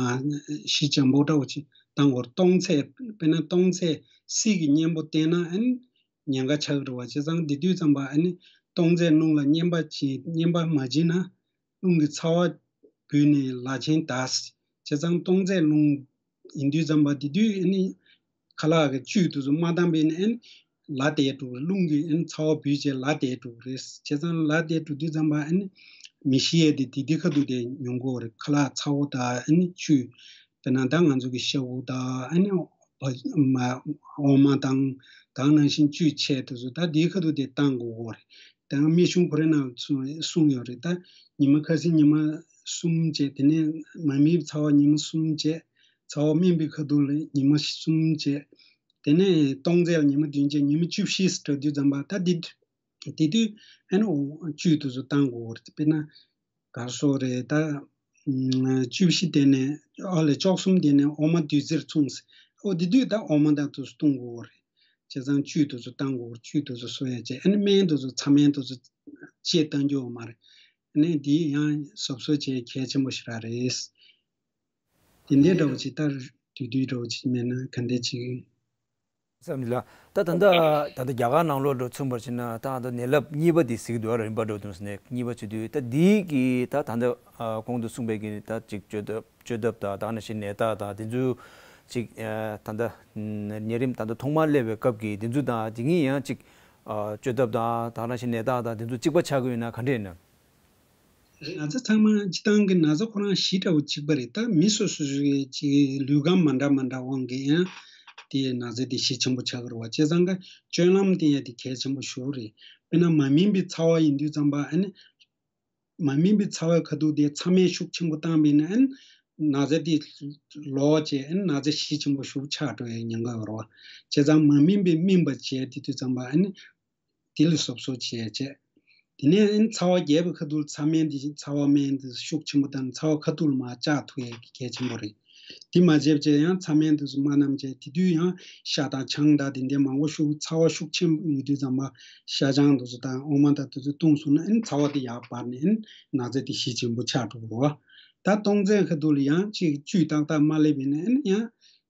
ཞི་འཇམ་པོ་འདྲ་བོ་ཅིག་བཏང་དགོས་རེད། སྟོང་རྩས་དཔེར་ན་སྟོང་རྩས་སིལ་གྱི་གཉེན་པོ་བསྟེན་ན་ཨ་ནི་ཉེན་ཁ་ཆགས་ཀྱི་རེད་བ། བྱས་ཙང་དེ་དུས་ཙམ་པ་ཨ་ནི་སྟོང་རྩས་རླུང་ལ་བསྙེན་པ་བྱེད་བསྙེན་པ་མ་བྱེད་ན། རླུང་གི་ཚ་བ་བུད་ནས་ལག་ཆེན་འདར། བྱས་ཙང་སྟོང་རྩས་རླུང་ཡིན་དུས་ཙམ་པ་དེ་དུས་ཨ་ནི་ཁ་ལག་གི་བཅུད་དེ་ཚོ་མ་བཏང་པས་ན་ཨ་ནི་ལ་བསྡད་འགྲོ་གི་རེད། རླུང་གི་ཨ་ནི་ཚ་བ་བུད་བྱས་ལ་བསྡད་འགྲོ་གི་རེད། བྱས་ཙང་ལ་བསྡད་འགྲོ་དུས་ཙམ་པ་ཨ་ནི་མི་ཤི་ཡས་དེ་དེ་དེ་ཁ་ཐུག་དེ་ཡོང་གི་ཡོད་རེད། ཁ་ལག་ཚ་བོ་དང་ཨ་ནི་བཅུད་དཔེར་ན་ད་ང་ཚོ་གི་ཤ་ཁུ་དང་ཨ་ནི་ བ་མ་འོ་མ་དང་། ད་ག་ནང་བཞིན་བཅུད་ཆེ་དེ་ཚོ་ད་དེའི་ཁ་ཐུག་དེ་བཏང་དགོས་ཀྱི་རེད། ད་སྨན་གཞུང་ཁོ་རའི་ནང་གསུངས་ཡོད་རེད། ད་ཉི་མ་ཁ་སང་ཉི་མ་གསུམ་བྱས། དེ་ནས་མ་སྨིན་པའི་ཚ་བ་ཉི་མ་གསུམ་བྱས། ཚ་བ་སྨིན་པའི་ཁ་ཐུག་ལ་ཉི་མ་གསུམ་བྱས། དེ་ནས་སྟོང་ཚད་ལ་ཉི་མ་བདུན་བྱས། ཉི་མ་བཅུ་བཞི་ཙམ་དུས་ཙམ་པ་ད་དེ་དེ་དུས་ཨ་ནི་བཅུད་དེ་ཚོ་བཏང་དགོས་ཀྱི་རེད། དཔེར་ན། ག་རེ་ཟེར་དགོས་རེད། ད་ཨ་བཅུ་བཞི་དེ་ནས་ཨ་ལས་བཅུ་གསུམ་དེ་ནས་འོ་མ་བདུད་རྩིར་མཚུངས། འོ་དེ་དུས་ད་འོ་མ་དང་དེ་ཚོ་བཏུང་དགོས་རེད། བྱས་ཙང་བཅུད་དེ་ཚོ་བཏང་དགོས་རེད། བཅུད་དེ་ཚོ་གསོ་ཡ་བྱས། ཨ་ནི་སྨན་དེ་ཚོ་ཚ་སྨན་དེ་ཚོ་བཅད་བཏང་རྒྱུ་ཡོད་མ་རེད། ཨ་ནི་དེ་ཡང་གཟབ་གཟབ་བྱེད་གལ་ཆེན་པོ་ཞེ་དྲག་རེད། དེ་འདྲའི་འདྲ་བོ་ཅིག་ད་དུས་དུས་འདྲ་བོ་ཅིག་མེད་ན་ག་འདྲ་ཅིག་བསམ་ལ། ད་ད་ལྟ་ད་ལྟ་རྒྱ་གར་ནང་ལོགས་འགྲོ་མཚོན་པར་བྱས་ན། ད་ད་ནད་རླབས་གཉིས་པ་དེ་གཟིགས་འདུག་རིམ་པ་འགྲོ་དུས་ནས་གཉིས་པ་བྱེད་དུས། ད་འདི་གི་ད་ད་ལྟ་གོང་དུ་གསུངས་པའི་གི་ད་ཅིག་བཅོས་ཐབས་བཅོས་ཐབས་དང་། ད་ནང་བཞིན་ནད་རྟགས་དང་དེ་ཚོ་ཅིག་ད་ལྟ་ནད་རིམས་ད་ལྟ་ཐོག་མར་སླེབས་པའི་སྐབས་ཀྱི་དེ་ཚོ་དང་དེ་གཉིས་ཡང་ཅིག་བཅོས་ཐབས་དང་། ད་ནང་བཞིན་ནད་རྟགས་དང་དེ་ཚོ་གཅིག་པ་ཆགས་ཀྱི་ཡོད་ན་ག་འདྲ་ཡིན་ན། རེད། ན་ཚ་ཚང་མ་སྤྱིར་བཏང་གི་ན་ཚ་ཁོ་རང་གཞི་འདྲ་བོ་གཅིག་པ་རེད། ད་མི་སོ་སོ་སོའི་ཅིག་ལུས་ཁམས་མ་འདྲ་མ་འདྲ་དབང་གིས་ཡང་དེ་ན་ཚ་དེ་གཞི་ཆེན་པོ་ཆགས་ཀྱི་རེད་བ། བྱས་ཙང་ཀ་སྤྱོད་ལམ་དེ་ཡང་དེ་གལ་ཆེན་པོ་ཞེ་པོ་རེད། དཔེར་ན་མ་སྨིན་པའི་ཚ་བ་ཡིན་དུས་ཙམ་པ། ཨ་ནི་མ་སྨིན་པའི་ཚ་བའི་ཁ་ཐུག་དེ་ཚ་སྨན་ཤུགས་ཆེན་པོ་བཏང་བས་ན། ཨ་ནི་ན་ཚ་དེ་ལོག་བྱས། ཨ་ནི་ན་ཚ་གཞི་ཆེན་པོ་ཞེ་པོ་ཆགས་འགྲོ་ཡའི་ཉེན་ཁ་ཡོད་རེད་བ། བྱས་ཙང་མ་སྨིན་པས་སྨིན་པ་བྱས། དེ་དུས་ཙམ་པ་ཨ་ནི་དེ་ལ་གཟབ་གཟབ་བྱས་བྱས། དེ་ནས་ཨ་ནི་ཚ་བ་རྒྱས་པའི་ཁ་ཐུག་ཚ་སྨན་དེ། ཚ་བ་སྨན་དེ་ཤུགས་ཆེན་པོ་བཏང་ནས་ཚ་བ་ཁ་ཐུག་ལ་མར་བཅག་ཐུབ་ཡས་ཀྱི་གལ་ཆེན་པོ་རེད། དེ་མ་བྱས་བྱས་ཡང་ཚ་སྨན་དེ་ཚོ་མ་བསྣམས་བྱས། དེ་དུས་ཡང་ཤ་དང་ཆང་དང་དེ་འདྲའི་མང་པོ་ཤུགས། ཚ་བ་ཤུགས་ཆེན་པོ་ཡོད་དུས་ཙམ་པ་ཤ་ཆང་དེ་ཚོ་དང་འོ་མ་དང་དེ་ཚོ་བཏུང་སོང་ན། ཨ་ནི་ཚ་བ་དེ་ཡར་འབར་ནས་ཨ་ནི་ན་ཚ་དེ་གཞི་ཆེན་པོ་ཆགས་འགྲོ་གི་རེད་བ། ད་སྟོང་ཚད་ཁ་ཐུག་ལ་ཡང་ཅིག་བཅུད་ཏག་ཏག་མ་སླེབས་པས་ན། ཨ་ནི་ཡང་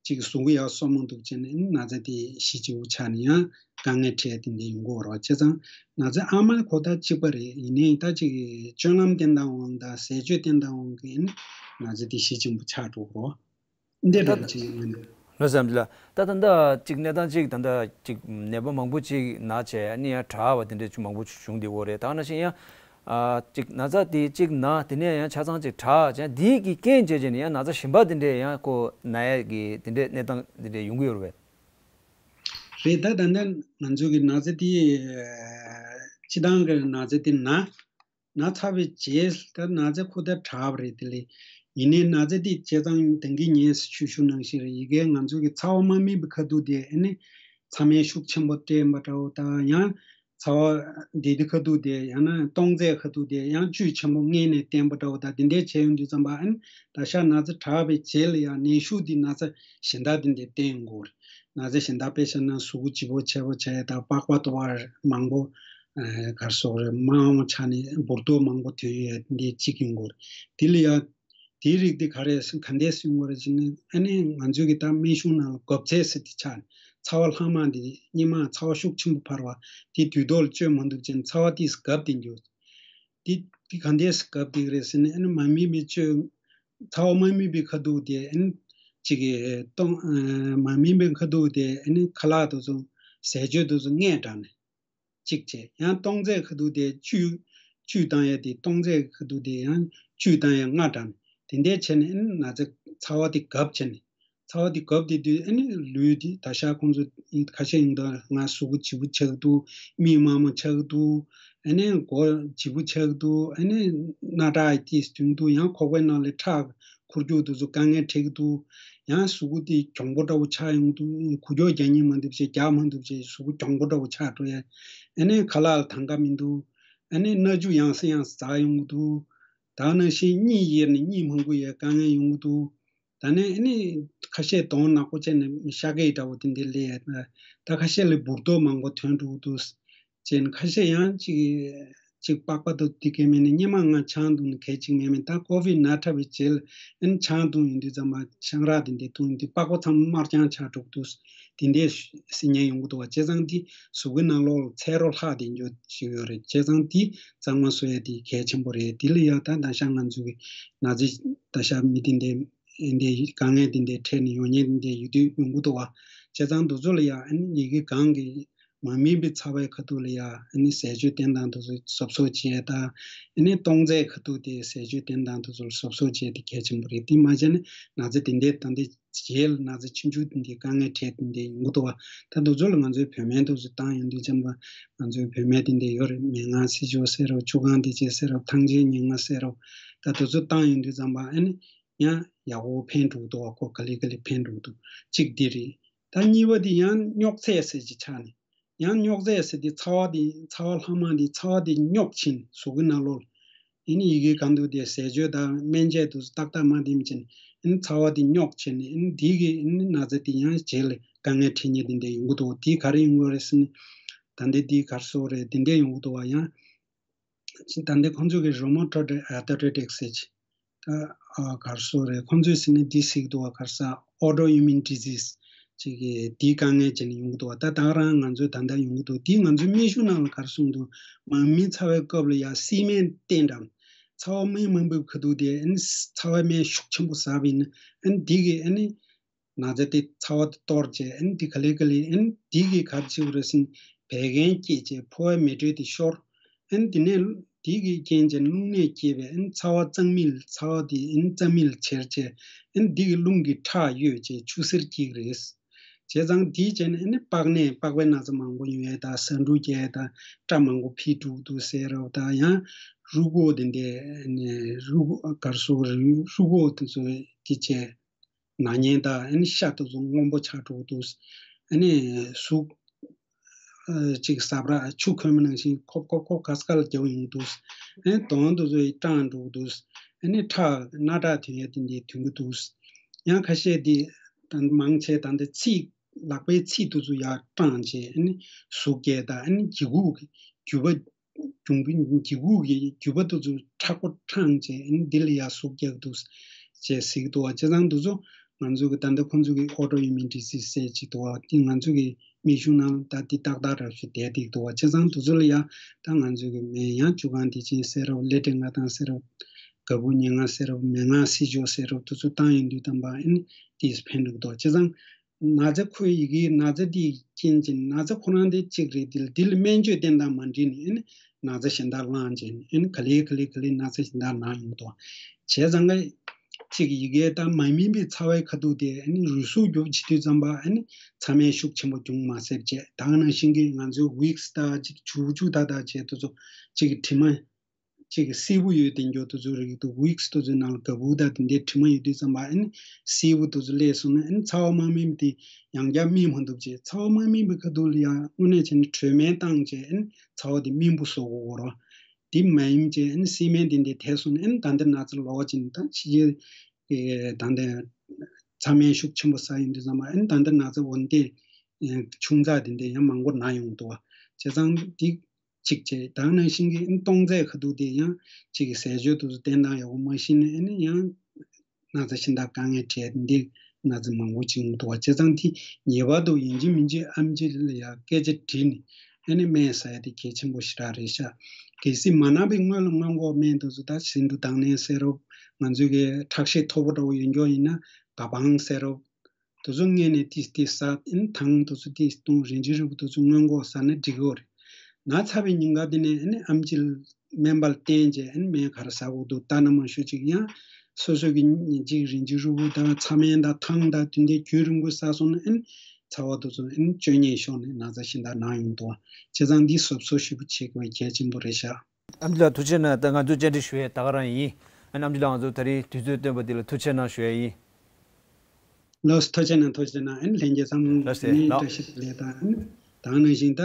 ཅིག་གཟུགས་པོ་ཡག་སོ་མ་འདུག་བྱས་ནས་ན་ཚ་དེ་གཞི་གཅིག་པུ་ཆགས་ནས་ཡང་དཀའ་ངལ་འཕྲད་དེ་འདྲ་ཡོང་གི་ཡོད་རེད་བ། བྱས་ཙང་ན་ཚ་ཨ་མ་ཁོ་ད་གཅིག་པ་རེད། ཡིན་ནའི་ད་ཅིག་སྤྱོད་ལམ་བསྟེན་སྟངས་དབང་དང་ཟས་སྤྱོད་བསྟེན་སྟངས་དབང་གིས་ན་ཚ་དེ་གཞི་གཅིག་པུ་ཆགས་འགྲོ་གི་རེད་བ། འདི་འདྲ་ཅིག་ཡིན། ལོ་ཙམ་ལ། ད་ད་ལྟ་ཅིག་གནས་སྟངས་ཅིག་ད་ལྟ་ཅིག་ནད་པ་མང་པོ་ཅིག་ན་བྱས། ཨ་ནི་ཡང་དྲག་པ་དེ་འདྲ་ཅིག་མང་པོ་བྱུང་བསྡད་ཡོད་རེད། ད་ག་ནང་བཞིན་ཡང་ཨ་ཅིག་ན་ཚ་དེ་ཅིག་ན། དེ་ནས་ཡང་ཆ་ཚང་ཅིག་དྲག་བྱས། དེའི་གི་རྐྱེན་བྱས་བྱས་ནས་ཡང་ན་ཚ་གཞན་པ་དེ་འདྲས་ཡང་ཁོ་ན་ཡ་གི་དེ་འདྲས་གནས་སྟངས་དེ་འདྲས་ཡོང་གི་ཡོད་རེད་པས། རེད། ད་ད་ལྟ་ང་ཚོ་གི་ན་ཚ་དེ་སྤྱིར་བཏང་གི་ན་ཚ་དེ་ན། ན་ཚ་བའི་རྗེས་ད་ན་ཚ་ཁོ་ད་དྲག་པ་རེད། དེ་ལས་ཡིན་ནའི་ན་ཚ་དེ་བྱས་ཙང་ད་གིན་ངས་ཞུ་ཞུ་ནང་བཞིན་རེད། ཡི་གེ་ང་ཚོ་གི་ཚ་བ་མ་སྨིན་པའི་ཁ་ཐུག་དེ་ཨ་ནི་ཚ་སྨན་ཤུགས་ཆེན་པོ་བསྟེན་པ་འདྲ་བོ་དང་། ཡང་ཚ་བ་དེ་དེ་ཁ་ཐུག་དེ། ཡང་ན་སྟོང་ཚད་ཁ་ཐུག་དེ་ཡང་བཅུད་ཆེན་པོ་མངལ་ནས་བསྟེན་པ་འདྲ་བོ་དང་། དེ་འདྲས་བྱས་ཡོང་དུས་ཙམ་པ་ཨ་ནི་ད་ཤ་ན་ཚ་དྲག་པའི་རྗེས་ལ་ཡང་ནད་ཤུགས་དེ་ན་ཚ་གཞན་དག་དེ་འདྲས་བསྟེན་དགོས་རེད། ན་ཚ་གཞན་དག་དཔེ་བཞག་ན་གཟུགས་པོ་ལྗིད་པོ་ཆེ་པོ་བྱས་དང་། པགས་པ་ཏོ་བར་མང་པོ་ཨ་ག་རེ་ཟེར་དགོས་རེད། དམར་པོ་ཆགས་ནས་འབུར་ཏོག་མང་པོ་ཐོན་ཡས་འདི་གཅིག་ཡོང་གི་རེད། དེ་ལ་ཡང་དེའི་རིགས་དེ་ག་རེ་ག་འདྲས་ཡོང་གི་རེད་ཟེར་ན། ཨ་ནི་ང་ཚོའི་གི་ད་སྨན་གཞུང་ནང་ལ་འགོབ་ཚད་ཟེར་དེ་ཆགས་ནས། ཚ་བ་ལྷག་མ་འདི་སྙིགས་མ་ཚ་བ་ཤུགས་ཆེན་པོ་འཕར་བ་དེ་དུས་ཐོག་ལ་བཅོས་མ་ཐུབ་ཅིང་ཚ་བ་དེས་འགབ་སྟེ་འགྱོ། དེ་དེ་ག་འདྲས་འགབ་སྟེ་རེད་ཟེར་ན། ཨ་ནི་མ་སྨིན་པའི་བཅོས། ཚ་བ་མ་སྨིན་པའི་ཁ་ཐུག་དེ་ཨ་ནི་གཅིག་གི་སྟོང་ཨ་མ་སྨིན་པའི་ཁ་ཐུག་དེ་ཨ་ནི་ཁ་ལག་དེ་ཚོ་ཟས་སྤྱོད་དེ་ཚོ་མངལ་དྲགས་ནས་གཅིག་བྱས། ཡང་སྟོང་ཚད་ཁ་ཐུག་དེ་བཅུད་བཅུད་བཏང་ཡས་དེ། སྟོང་ཚད་ཁ་ཐུག་དེ་ཡང་བཅུད་བཏང་ཡས་མངལ་དྲགས་ནས། དེ་འདྲས་བྱས་ནས་ཨ་ནི་ན་ཚ་ཚ་བ་དེ་འགབ་བྱས་ནས། ཚ་བ་དེ་འགབ་དེ་དུས་ཨ་ནི་ལུས་དེ་ད་ཤ་ཁོང་ཚོ་ཁ་ཤས་ཡིན་དུས་ང་གཟུགས་པོ་ལྗིད་པོ་ཆགས་ཀྱི་འདུག་མིག་དམར་མོ་ཆགས་ཀྱི་འདུག་ཨ་ནི་མགོ་ལྗིད་པོ་ཆགས་ཀྱི་འདུག་ཨ་ནི་སྣ་ཁྲག་ཏིས་ཐོན་འདུག་ཡང་ཁོག་པའི་ནང་ལ་ཁྲག་འཁོར་རྒྱུག་དེ་ཚོ་དཀའ་ངལ་འཕྲད་ཀྱི་འདུག་ཡང་གཟུགས་པོ་དེ་གྱོང་པོ་འདྲ་བོ་ཆགས་ཡོང་གི་འདུག་འགུལ་སྐྱོད་རྒྱག་སྙིང་མི་འདུག་བྱས། རྒྱག་མི་འདུག་བྱས། གཟུགས་པོ་གྱོང་པོ་འདྲ་བོ་ཆགས་འགྲོ་ཡ། ཨ་ནི་ཁ་ལག་ལ་དང་ག་མི་འདུག་ཨ་ནི་སྣ་ཆུ་ཡང་སེ་ཡང་སེ་འཛག་ཡོང་གི་འདུག་ད་ག་ནང་བཞིན་གཉིད་ཡེར་ནས་གཉིད་མ་ཁུག་ཡ་དཀའ་ངལ་ཡོང་གི་འདུག་ད་ནི་ཨ་ནི་ཁ་ཤས་གདོང་ནག་པོ་བྱས་ནས་ཤ་སྐད་འདྲ་བོ་དེ་འདྲ་སླེབས་ཡ། ད་ཁ་ཤས་ལ་འབུར་ཏོག་མང་པོ་ཐོན་འགྲོ་གི་འདུག་ཅེས། ཁ་ཤས་ཡང་ཅིག་ཅིག་པགས་པ་དང་དེ་གས་མེད་ནས་སྔོན་མ་ང་ཆང་འཐུང་ནས་གལ་ཅིག་མེད་མེད། ད་ཀོ་ཝིཌ་ན་ཚ་བའི་རྗེས་ལ་ཨ་ནི་ཆང་འཐུང་ཡོང་དུས་ཙམ་པ་ཆང་རག་དེ་འདྲ་འཐུང་ཡོང་དུས་པགས་པ་ཚང་མ་དམར་རྐྱང་ཆགས་འགྲོ་གི་འདུག་དེ་འདྲའི་སི་ཉན་ཡོང་གི་འདུག་བ། བྱས་ཙང་དེ་གཟུགས་ཀྱི་ནང་ལོགས་ལ་ཚ་རོ་ལྷག་བསྡད་རྒྱུ་ཞིག་ཡོད་རེད། བྱས་ཙང་དེ་གཙང་མ་བཟོ་ཡ་དེ་གལ་ཆེན་པོ་རེད། དེ་ལ་ཡང་ད་ད་ཤ་ང་ཚོ་གི་ན་ཚ་ད་ཤ་མི་དེ་འདྲའི་འདི་དཀའ་ངལ་དེ་འདྲའི་འཕྲད་ནས་ཡོང་མཁན་དེ་འདྲའི་ཡོད་དུས་ཡོང་གི་འདུག་བ། བྱས་ཙང་དེ་ཚོ་ལ་ཡང་ཨ་ནི་ཡི་གེ་གང་གི་ མ་སྨིན་པའི་ཚ་བའི་ཁ་ཐུག་ལ་ཡ་ཨ་ནི་ཟས་སྤྱོད་བསྟེན་སྟངས་དེ་ཚོ་གཟབ་གཟབ་བྱས་དང་། ཨ་ནི་སྟོང་རྩའི་ཁ་ཐུག་དེ་ཟས་སྤྱོད་བསྟེན་སྟངས་དེ་ཚོ་གཟབ་གཟབ་བྱས་ཏེ་གལ་ཆེན་པོ་རེད། དེ་མ་བྱས་ན་ན་ཚ་དེ་འདྲའི་ད་འདི་རྗེས་ལ་ན་ཚ་ཆུང་ཆུང་དེ་འདྲའི་དཀའ་ངལ་འཕྲད་དེ་འདྲའི་ཡོང་གི་འདུག་བ། ད་འདི་ཚོ་ལ་ང་ཚོའི་བོད་སྨན་དེ་ཚོ་བཏང་ཡོང་དུས་ཙམ་པ་ང་ཚོའི་བོད་སྨན་དེ་འདྲའི་ཡོད་རེད། མན་ངག་སྲིད་ཕྱོགས་ཟེར་རོ། ཆུ་སྒང་བདེ་སྐྱིད་ཟེར་རོ། ཐང་ཆེན་ཉེར་ལྔ་ཟེར་རོ། ད་དེ་ཚོ་བཏང་ཡོང་དུས་ཙམ་པ་ཨ་ནི་ཡང་ཡག་པོ་ཕན་འགྲོ་གི་འདུག་བ། ཁོ་ག་ལེ་ག་ལེ་ཕན་འགྲོ་གི་འདུག་གཅིག་འདི་རེད། ད་གཉིས་པ་འདི་ཡང་རྙོག་ཚད་ཟེར་གྱི་ཆ་ནས། ཡང་རྙོག་ཚད་ཟེར་དེ་ཚ་བ་དེ་ཚ་བ་ལྷག་མ་དེ་ཚ་བ་དེ་རྙོག་ཕྱིན་གཟུགས་ཀྱི་ནང་ལོགས་ལ། ཨ་ནི་ཡི་གེ་གང་འདུག་དེ་ཟས་སྤྱོད་དང་སྨན་དཔྱད་དུ་ཏག་ཏག་མ་འདེམས་ཕྱིན། ཨ་ནི་ཚ་བ་དེ་རྙོག་ཕྱིན་ནས་ཨ་ནི་དེ་གི་ཨ་ནི་ན་ཚ་དེ་ཡང་རྗེས་ལ་དཀའ་ངལ་འཕྲད་མཁན་དེ་འདྲ་ཡོང་གི་འདུག་དེ་ག་རེ་ཡོང་གི་རེད་ཟེར་ན། ད་འདི་དེ་གར་སོགས་རེད། དེ་འདྲ་ཡོང་གི་འདུག་བ། ཡང་ད་འདི་ཁོང་ཚོ་གི་rheumatoid arthritis་ཟེར་གྱི། ད་ཨ་གར་སོགས་རེད། ཁོང་ཚོས་ཟེར་ན་འདི་ཟེར་གི་འདུག་བ། གར་ས་autoimmune disease་ཅིག་གི་འདིའི་དཀའ་ངལ་ཅིག་ཡོང་གི་འདུག་བ། ད་ད་ག་རང་ང་ཚོས་ད་ལྟ་ཡོང་གི་འདུག་དེ་ང་ཚོའི་སྨན་གཞུང་ནང་ལ་གར་གསུངས་འདུག་མ་སྨིན་ཚ་བའི་སྐབས་ལ་ཡ་བསིལ་སྨན་བསྟེན་དང་། ཚ་བ་སྨན་མང་པོའི་ཁ་ཐུག་དེ་ཨ་ནི་ཚ་བའི་སྨན་ཤུགས་ཆེན་པོ་ཟ་བ་ཡིན་ན་ཨ་ནི་འདི་གི་ཨ་ནི་ན་ཚ་དེ་ཚ་བ་དེ་གཏོར་བྱས། ཨ་ནི་འདི་ག་ལེ་ག་ལེ་ཨ་ནི་འདི་གི་གར་བྱེད་དགོས་རེད་ཟེར་ན་བད་ཀན་སྐྱེད་བྱས་ཕོ་བའི་མེ་དྲོད་དེ་ཤོར། ཨ་ནི་དེ་ནས་འདི་གི་རྐྱེན་བྱས་ནས་རླུང་ནད་སྐྱེས་པས་ཨ་ནི་ཚ་བ་གཙང་མིལ་ཚ་བ་དེ་ཨ་ནི་རྩ་མིལ་བྱེར་བྱས་ཨ་ནི་འདི་གི་རླུང་གི་ཁྲག་གཡོས་བྱས་ཆུ་སེར་སྐྱེ་གི་རེད། བྱས་ཙང་དེའི་རྗེས་ནས་ཨ་ནི་པགས་ནད་པགས་པའི་ན་ཚ་མང་པོ་ཡོང་ཡས་དང་། ཟ་འབྲུ་རྒྱག་ཡས་དང་། སྐྲ་མང་པོ་འཕེལ་འགྲོ་གི་འདུག་ཟེར་རོ། དང་ཡང་རུས་ཁོག་དེ་འདྲས་ཨ་ནི་རུས་ཁོག་གར་སོགས་རུས་རུས་ཁོག་དེ་ཚོ་དེ་བྱས། ན་ཉེན་དང་ཨ་ནི་ཤ་དེ་ཚོ་སྔོན་པོ་ཆགས་འགྲོ་གི་འདུག་ཨ་ནི་གཟུགས་ཨ་ཅིག་ཟ་འཕྲུག་ཆུ་ཁོལ་མ་ནང་བཞིན་ཁོབ་ཁོབ་ཁོབ་ག་ས་ག་ལ་རྒྱག་ཡོང་གི་འདུག་ཨ་ནི་གདོང་དེ་ཚོ་སྐྲངས་འགྲོ་གི་འདུག་ཨ་ནི་ཁྲག་སྣ་ཁྲག་ཐོན་ཡས་དེ་འདྲའི་ཐོན་གྱི་འདུག་ཡང་ཁ་ཤས་དེ་ད་མང་ཆེ་ད་འདི་ཚིགས་ལག་པའི་ཚིགས་དེ་ཚོ་ཡར་སྐྲངས་བྱས་ཨ་ནི་ཟུག་རྒྱག་དང་ཨ་ནི་ལྗིད་ཁོག་གི་རྒྱུ་བ། འབྱུང་པོའི་ལྗིད་ཁོག་གི་རྒྱུ་བ་དེ་ཚོ་མཁྲེགས་པོ་སྐྲངས་བྱས་ཨ་ནི་འདི་ལ་ཡ་ཟུག་རྒྱག་འདུག་ཅེས་ཟེར་གྱི་འདུག་བ། བྱས་ཙང་འདི་ཚོ་ང་ཚོ་གི་ད་ལྟ་ཁོང་ཚོ་གི་autoimmune disease་ཟེར་གྱི་འདུག་བ། དེ་ང་ཚོ་གི་སྨན་གཞུང་ནང་ད་དེ་ཏག་ཏག་ར་ཞིག་བསྡད་བསྡད་འདུག་བ། བྱས་ཙང་འདི་ཚོ་ལ་ཡ་ད་ང་ཚོ་གི་སྨན་ཡང་བཅུ་གང་དེ་ཅན་ཟེར་རོ། ལེ་ཏྲེ་ལྔ་བཏང་ཟེར་རོ། ག་བུ་ཉེར་ལྔ་ཟེར་རོ། མན་ངག་སྲིད་ཕྱོགས་ཟེར་རོ། འདི་ཚོ་བཏང་ཡོང་དུས་ཙམ་པ་ཨ་ནི་དེས་ཕན་འགྲོ་གི་འདུག་བ། བྱས་ཙང་ན་ཚ་ཁོའི་ཡི་གེའི་ན་ཚ་འདིའི་རྐྱེན་གྱིས་ན་ཚ་ཁོ་རང་དེ་གཅིག་རེད། འདི་ལ་འདི་ལ་སྨན་བཅོས་བསྟེན་སྟངས་མ་འགྲིག་ནས་ཨ་ནི་ན་ཚ་གཞན་དག་ལངས་བྱས་ནས་ཨ་ནི་ག་ལེ་ག་ལེ་ག་ལེ་ན་ཚ་གཞན་དག་ལངས་ཡོང་གི་འདུག་བ། བྱས་ཙང་ཀ་གཅིག་ཡི་གེ་ད་མ་སྨིན་པའི་ཚ་བའི་ཁ་ཐུག་དེ་ཨ་ནི་རུས་ཟུག་རྒྱུ་བྱེད་དུས་ཙམ་པ་ཨ་ནི་ཚ་སྨན་ཤུགས་ཆེན་པོ་འབྱུང་མ་སྲིད་བྱས། ད་ག་ནང་བཞིན་གྱི་ང་ཚོའི་ཝིག་སི་ད་གཅིག་བྱུག་བྱུག་ད་ད་བྱས་དུས་ཚོ་གཅིག་གི་དྲི་མ། གཅིག་གི་སིལ་བུ་ཡོད་དེ་འགྱོ་དུས་ཚོད་རིགས་དུ་ཝིག་སི་དུས་ཚོད་ནང་ལ་ག་བུ་དང་དེ་འདྲའི་དྲི་མ་ཡོད་དུས་ཙམ་པ་ཨ་ནི་སིལ་བུ་དུས་ཚོད་སླེབས་སོང་ན་ཨ་ནི་ཚ་བ་མ་སྨིན་པ་དེ་ཡང་བསྐྱར་སྨིན་མ་ཐུབ་བྱས། ཚ་བ་མ་སྨིན་པའི་ཁ་ཐུག་ལ་ཡང་དངོས་གནས་བྱས་ན་དྲོད་སྨན་བཏང་བྱས་ཨ་ནི་ཚ་བ་དེ་སྨིན་པོ་བཟོ་དགོས་རོ། དེ་མ་ཡིན་བྱས་ཨ་ནི་སིལ་སྨན་དེ་འདྲའི་ཐེབས་སོང་ན་ཨ་ནི་ད་འདི་ན་ཚ་ལོག་བྱས་ནས་ད་ཕྱི་རྒྱལ་གི་ད་འདི་ཚ་སྨན་ཤུགས་ཆེན་པོ་ཟ་ཡོང་དུས་ཙམ་པ་ཨ་ནི་ད་འདི་ན་ཚ་འོན་ཏེ་ཆུང་ཙག་དེ་འདྲའི་ཡང་མང་པོ་ན་ཡོང་གི་འདུག་བ། བྱས་ཙང་དེ། གཅིག་བྱས། ད་ག་ནང་བཞིན་གྱི་སྟོང་རྩའི་ཁ་ཐུག་དེ་ཡང་གཅིག་གི་ཟས་སྤྱོད་དུ་བསྟེན་སྟངས་ཡག་པོ་མ་ཤེས་ན་ཨ་ནི་ཡང་ན་ཚ་གཞན་དག་དཀའ་ངལ་འཕྲད་འདི་ན་ཚ་མང་པོ་ཅིག་ཡོང་གི་འདུག་བ། བྱས་ཙང་དེ་ངེས་པར་དུ་ཡིན་གཅིག་མིན་གཅིག་ཨེམ་ཆི་ལ་ཡང་སྐད་ཆ་དྲིས་ནས་ཨ་ནི་སྨན་ཟ་ཡ་དེ་གལ་ཆེན་པོ་ཞེ་དྲག་རེད་ཤག་གལ་སྲིད་མ་ན་པའི་སྔོན་ལ་སྔོན་འགོག་སྨན་དེ་ཚོ་ད་ཟས་འབྲུ་དྭངས་སྣེ་ཟེར་རོ། ང་ཚོའི་གི་ཁྲག་ཤེད་མཐོ་པོ་འདྲ་བོ་ཡོད་མཁན་ཡིན་ན་ག་པང་ཟེར་རོ། དེ་ཚོ་སྔོན་ནས་ཏིས་ཏིས་ཟ། ཨ་ནི་ཐང་དེ་ཚོ་ཏིས་བཏུང་། རིན་ཆེན་རིལ་བུ་དེ་ཚོ་སྔོན་འགོག་ཟ་ན་འགྲིག་གི་རེད། ན་ཚ་བའི་ཉེན་ཁ་དེ་ནས་ཨ་ནི་ཨེམ་ཆི་ལ་སྨན་པ་ལ་བསྟེན་བྱས་ཨ་ནི་སྨན་ག་རེ་ཟ་དགོས་འདུག་ལྟ་ན་མ་ཞུ་ཅིག་ཡང་སོ་སོ་གི་གཅིག་རིན་ཆེན་རིལ་བུ་དང་ཚ་སྨན་དང་ཐང་དང་དེ་འདྲའི་རྒྱུན་རིང་པོ་ཟ་སོང་ན་ཨ་ནི་ཚ་བ་དེ་ཚོ་ཨ་ནི་བཅོས་ཉེས་ཤོར་ནས་ན་ཚ་གཞན་དག་ན་ཡོང་འདུག་བ། བྱས་ཙང་འདི་གཟབ་གཟབ་ཞེ་པོ་བྱེད་དགོས་གལ་ཆེན་པོ་རེད་ཤག་ཨེམ་ཆི་ལགས་ཐུགས་རྗེ་གནང་། ད་ང་ཚོས་བཅར་འདྲི་ཞུ་ཡས་ད་ག་རང་ཡིན། ཨ་ནི་ཨེམ་ཆི་ལགས་ང་ཚོ་ད་རེས་དུས་ཚོད་བཏོན་པ་འདི་ལ་ཐུགས་རྗེ་གནང་ཞུ་ཡས་ཡིན། ལགས་སོ། ཐུགས་རྗེ་གནང་། ཐུགས་རྗེ་གནང་། ཨ་ནི་ལྷན་རྒྱས་ཚང་མ་ལགས་སོ། ནི་ལགས། བཀྲ་ཤིས་བདེ་ལེགས་དང་ཨ་ནི་ད་ག་ནང་བཞིན་ད་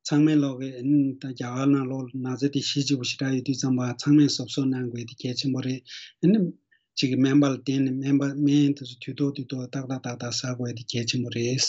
ཚང་མས་ལོག་གི་ཨ་ནི་ད་རྒྱ་གར་ནང་ལོག་ན་ཚ་དེ་གཞི་གཅིག་པུ་ཞེ་དྲག་ཡོད་དུས་ཙམ་པ་ཚང་མས་གཟབ་གཟབ་གནང་དགོས་དེ་གལ་ཆེན་པོ་རེད། ཨ་ནི་གཅིག་གི་སྨན་པ་ལ་བསྟེན་ནས་སྨན་པ་སྨན་དེ་ཚོ་དུས་ཐོག་དུས་ཐོག་ཏག་ཏག་ཏག་ཏག་ཟ་དགོས་དེ་གལ་ཆེན་པོ་རེད།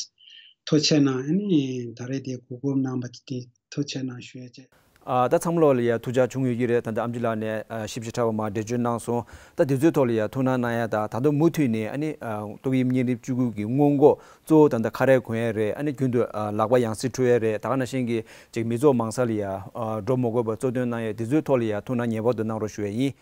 ཐུགས་རྗེ་གནང་། ཨ་ནི་ད་རེས་དེ་གོ་སྐབས་གནང་བ་དེ་ཐུགས་རྗེ་གནང་ཞུ་ཡས་བྱས། ཨ་ད་ཚང་མ་ལོག་ལ་ཡ་ཐུགས་ཅག་བྱུང་ཡོད་ཀྱི་རེད། ད་ལྟ་ཨེམ་ཆི་ལགས་ནས་ཨ་ཞིབ་ཕྲ་བ་མར་འགྲེལ་བརྗོད་གནང་སོང་། ད་དེ་ཚོའི་ཐོག་ལ་ཡ་ཐུགས་སྣང་གནང་ཡ་དང་ད་དུང་མུ་མཐུད་ནས་ཨ་ནི་ཨ་ཏོག་དབྱིབས་གཉན་རིམས་བཅུ་དགུ་གི་སྔོན་འགོག་གཙོ་བོ་ད་ལྟ་ཁ་རས་གོན་ཡ་རེད། ཨ་ནི་རྒྱུན་དུ་ཨ་ལག་པ་ཡང་སེ་འཁྲུ་ཡ་རེད། ད་ག་ནང་བཞིན་གྱི་ཅིག་མི་ཚོགས་མང་ས་ལ་ཡ་ཨ་འགྲོ་མ་དགོས་པ་གཙོ་དོན་གནང་ཡ་དེ་ཚོའི་ཐོག་ལ་ཡ་ཐུགས་སྣང་ངེས་པར་དུ་གནང་རོགས་ཞུ་ཡ་ཡིན།